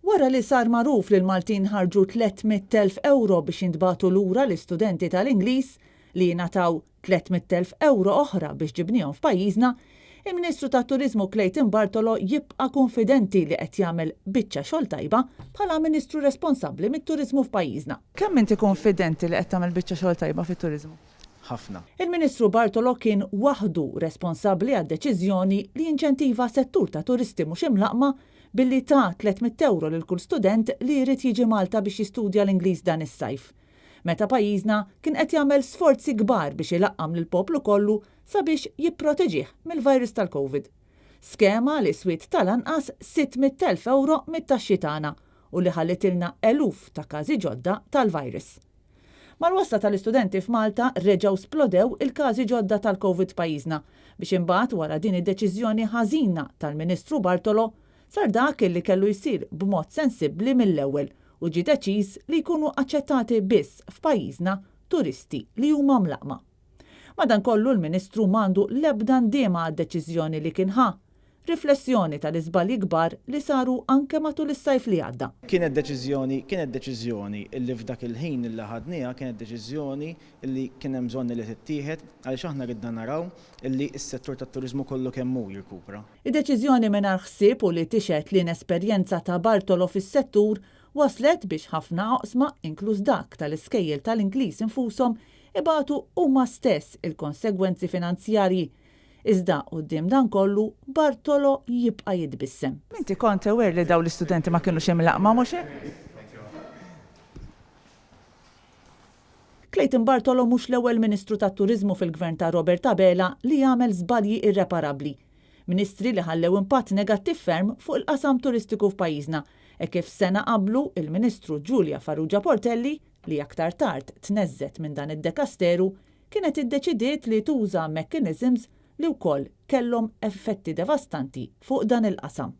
Wara li sar magħruf li l-Maltin ħarġu 300,000 ewro biex jintbagħtu lura l-istudenti tal-Ingliż, li jingħataw 300,000 ewro oħra biex ġibniehom f'pajjiżna, il-Ministru tat-Turiżmu Clayton Bartolo jibqa' kunfidenti li qed jagħmel biċċa xogħol tajba bħala Ministru responsabbli mit-turiżmu f'pajjiżna. Kemm inti kunfidenti li qed tagħmel biċċa xogħol tajba fit-turiżmu? Ħafna. Il-Ministru Bartolo kien waħdu responsabbli għad-deċiżjoni li jinċentiva settur ta' turisti mhux imlaqqma billi ta 300 ewro lil kull student li jrid jiġi Malta biex jistudja l-Ingliż dan is-sajf. Meta pajjiżna kien qed jagħmel sforzi kbar biex ilaqqam lill-poplu kollu sabiex jipproteġih mill-virus tal-Covid. Skema li swiet tal-anqas 600,000 ewro mit-taxxi tagħna u li ħallitilna eluf ta' każi ġodda tal-virus. Mal-wasla tal-istudenti f'Malta reġgħu splodew il-każi ġodda tal-Covid f'pajjiżna biex imbagħad wara din id-deċiżjoni ħażina tal-Ministru Bartolo sar dak li kellu jsir b'mod sensibbli mill-ewwel u ġie deċiż li jkunu aċċettati biss f'pajjiżna turisti li huma mlaqqma. Madankollu l-Ministru m'għandu l-ebda ndiema għad-deċiżjoni li kien ħa Riflessjoni tal-iżbalji kbar li saru anke matul is-sajf li għadda. Kienet deċiżjoni, kienet deċiżjoni illi f'dak il-ħin illi ħadniha kienet deċiżjoni illi kien hemm bżonn illi tittieħed għaliex aħna ridna naraw illi s-settur tat-turiżmu kollu kemm hu jirkupra. Id-deċiżjoni mingħajr ħsieb u li tixhed l-inesperjenza ta' Bartolo fis-settur wasslet biex ħafna oqsma, inkluż dak tal-iskejjel tal-Ingliż infushom, ibatu huma stess il-konsegwenzi finanzjarji Iżda quddiem dan kollu, Bartolo jibqa' jitbissem. Inti kont aware li dawn l-istudenti ma kinux imlaqqma, mhux hekk? Clayton Bartolo mhux l-ewwel Ministru tat-Turiżmu fil-Gvern ta' Robert Abela li għamel żbalji irreparabbli. Ministri li ħallew impatt negattiv ferm fuq il-qasam turistiku f'pajjiżna, hekk kif sena qablu il-Ministru Julia Farrugia Portelli, li aktar tard tneżżgħet minn dan id-dekasteru, kienet iddeċidiet li tuża mechanisms li wkoll kellhom effetti devastanti fuq dan il-qasam.